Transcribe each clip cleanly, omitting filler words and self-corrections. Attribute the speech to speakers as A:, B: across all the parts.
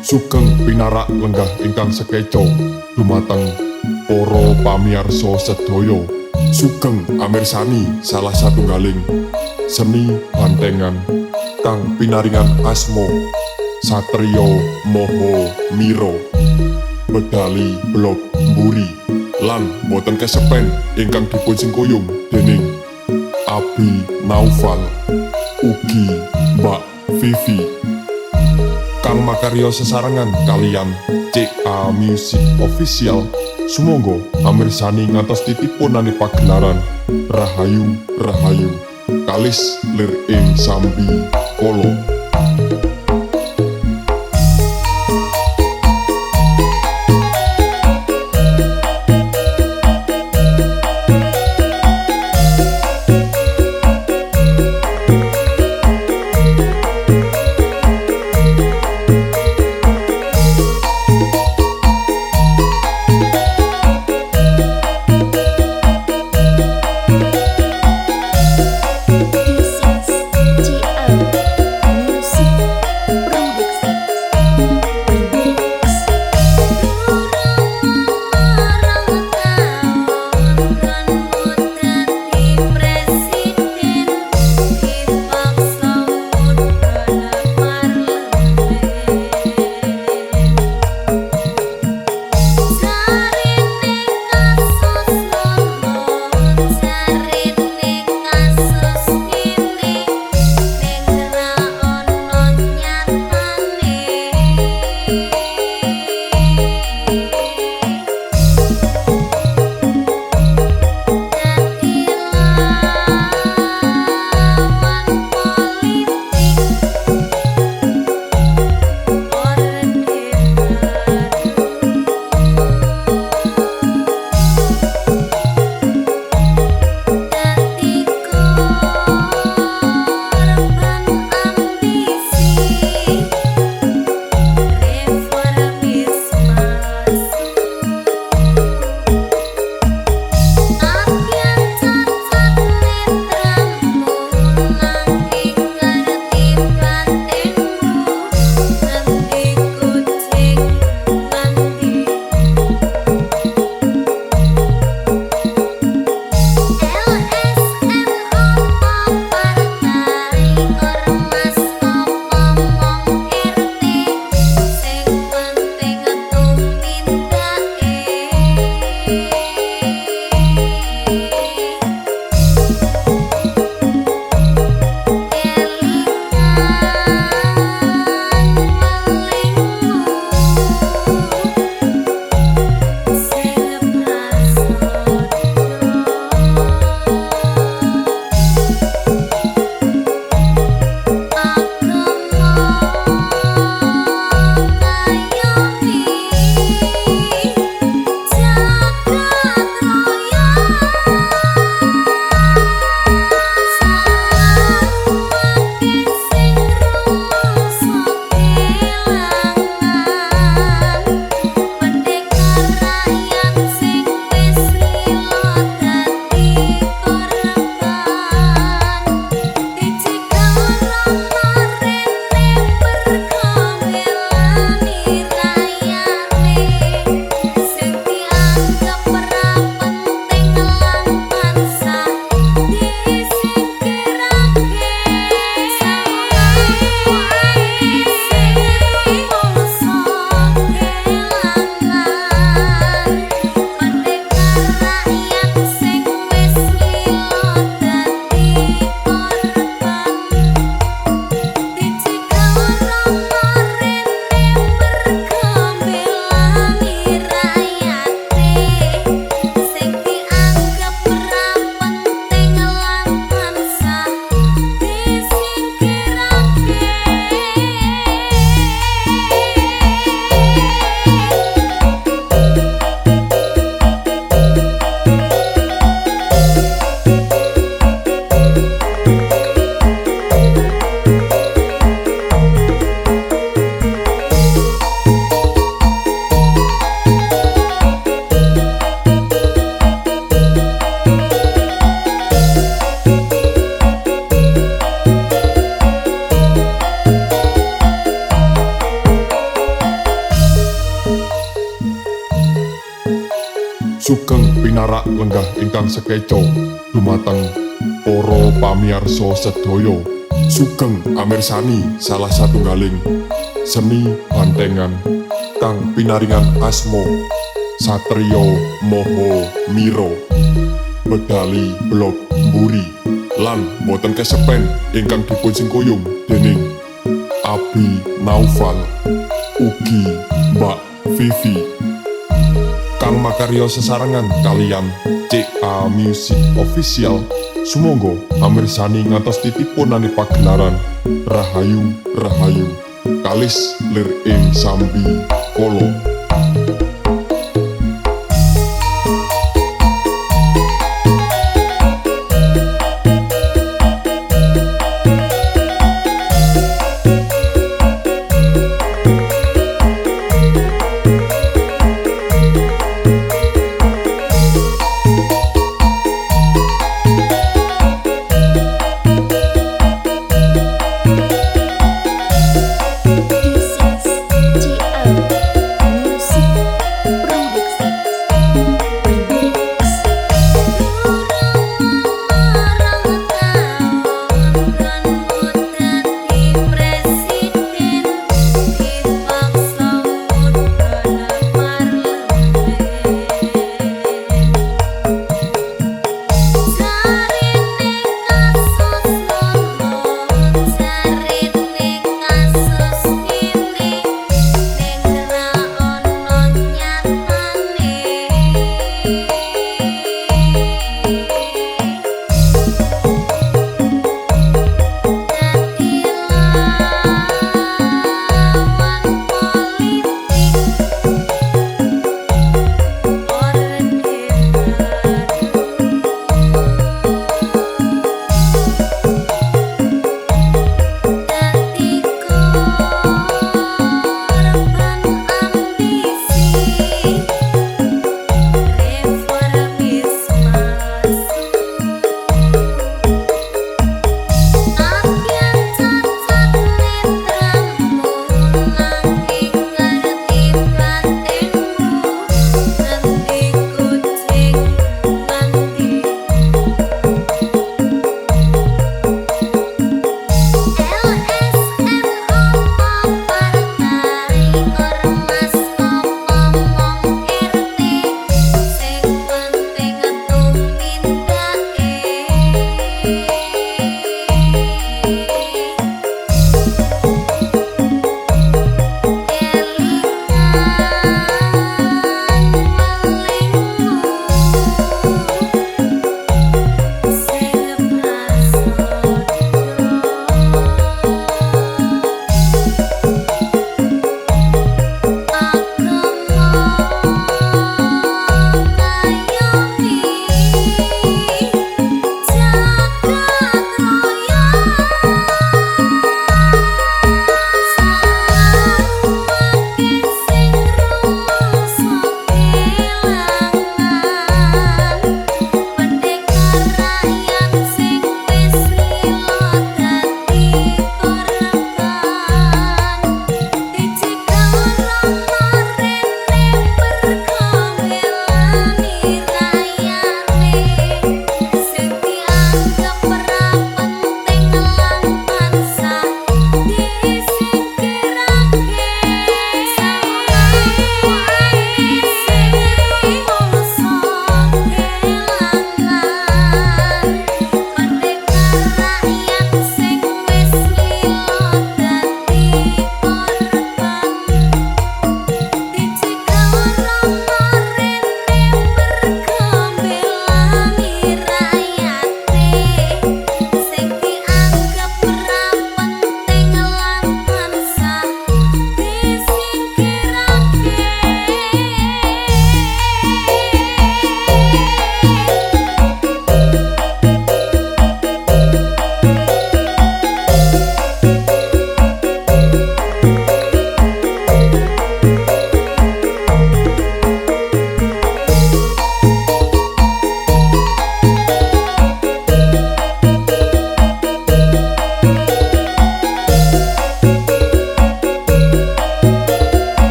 A: Sugeng pinarak lenggah ingkang sekeca dumateng para pamiyarsa sedaya. Sugeng amirsani salah satunggaling seni bantengan kang pinaringan asma Satrio Moho Miro Bedali Blok Mburi lan boten kesepen ingkang dipun sengkuyung dening Abi Naufal ugi Mbak Vivi kang makarya sesarengan kaliyan CA Music Official. Sumangga amirsani ngantos titipunane pagelaran. Rahayu rahayu kalis lir ing sambi kala.
B: This is G.O.
A: Sugeng pinarak lenggah ingkang sekeca dumateng para pamiyarsa sedaya. Sugeng amirsani salah satunggaling seni bantengan kang pinaringan asma Satrio Moho Miro Bedali Blok Mburi lan boten kesepen ingkang dipun singkuyung dening Abi Naufal ugi Mbak Vivi kang makarya sesarengan kaliyan CA Music Official. Sumangga amirsani ngantos titipunane pagelaran. Rahayu rahayu kalis lir ing sambi kala.
B: This is G.O.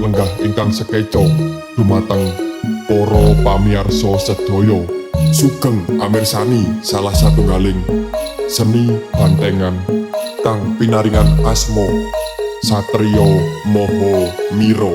A: lenggah ingkang sekeca dumateng para pamiyarsa sedaya. Sugeng amirsani salah satunggaling seni bantengan kang pinaringan asma Satrio Moho Miro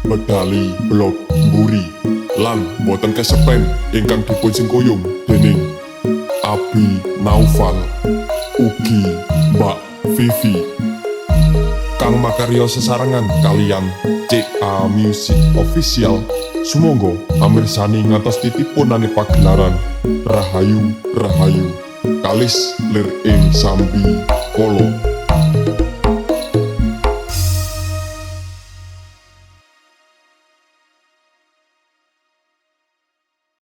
A: medali blok mburi lan boten kesepen ingkang dipun sengkuyung dening Abi Naufal ugi Mbak Vivi kang makarya sesarengan kaliyan CA Music Official. Sumangga amirsani ngantos titipunane pagelaran. Rahayu rahayu, kalis lir ing sambi kala.